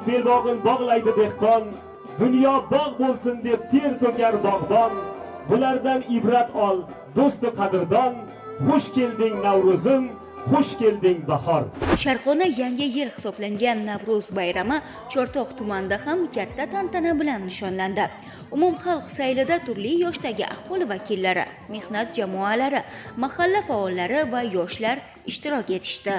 Belbog'in bog'laydi dehqon, dunyo bog' bo'lsin deb ter to'kar bog'bon. Bulardan ibrat ol, do'stu qadrdon. Xush kelding Navro'zim, xush kelding bahor. Sharqona yangi yil hisoblangan Navro'z bayrami Chortoq tumanida ham katta tantana bilan nishonlandi. Umumxalq saylida turli yoshdagi aholi vakillari, mehnat jamoalari, mahalla faollari va yoshlar ishtirok etishdi.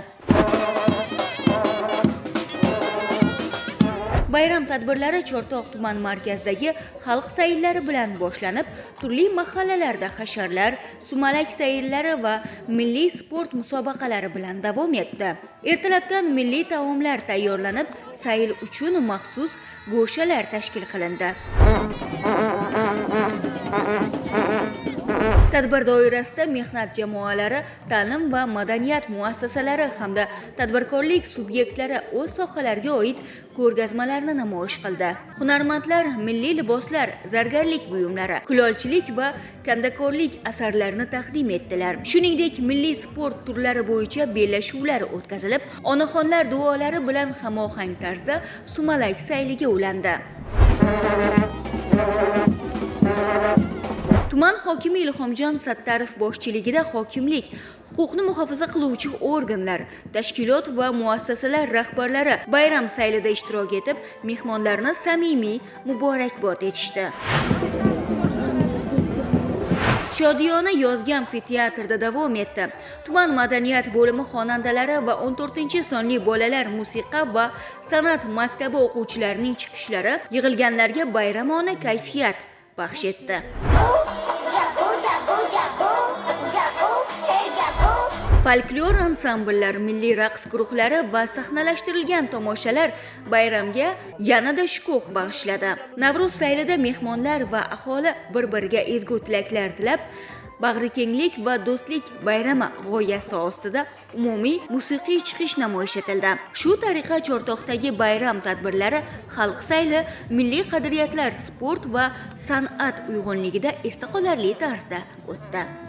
Bayram tadbirlari Chortoq tuman markazidagi xalq sayllari bilan boshlanib, turli mahallalarda hasharlar, sumalak sayllari va milliy sport musobaqalari bilan davom etdi. Ertalabdan milliy taomlar tayyorlanib, sayl uchun maxsus go'shalar tashkil qilindi. Tadbir doirasida mehnat jamoalari, ta'lim va madaniyat muassasalari hamda tadbirkorlik subyektlari o'z sohalariga oid ko'rgazmalarni namoyish qildi. Hunarmandlar milliy liboslar, zargarlik buyumlari, kulolchilik va kandakorlik asarlarini taqdim etdilar. Shuningdek, milliy sport turlari bo'yicha bellashuvlar o'tkazilib, onaxonlar duolari bilan hamohang tarzda sumalak sayliga ulandi. Tuman hokimi Ilhomjon Sattarov boshchiligida hokimlik, huquqni muhofaza qiluvchi organlar, tashkilot va muassasalar rahbarlari bayram saylida ishtirok etib, mehmonlarni samimiy muborakbod etishdi. Shodiyona yozgi amfiteatrda davom etdi. Tuman madaniyat bo'limi xonandalari va 14-sonli bolalar musiqa va san'at maktabi o'quvchilarining chiqishlari yig'ilganlarga bayramona kayfiyat baxsh etdi. Folklor ansambllar, milliy raqs guruhlari va sahnalashtirilgan tomoshalar bayramga yanada shukuh bag'ishladi. Navro'z saylida mehmonlar va aholi bir-biriga ezgu tilaklar tilab, bag'rikenglik va do'stlik bayrami g'oyasi ostida umumiy musiqiy chiqish namoyish etildi. Shu tariqa Chortoqdagi bayram tadbirlari xalq sayli, milliy qadriyatlar, sport va san'at uyg'unligida esda qolarli tarzda o'tdi.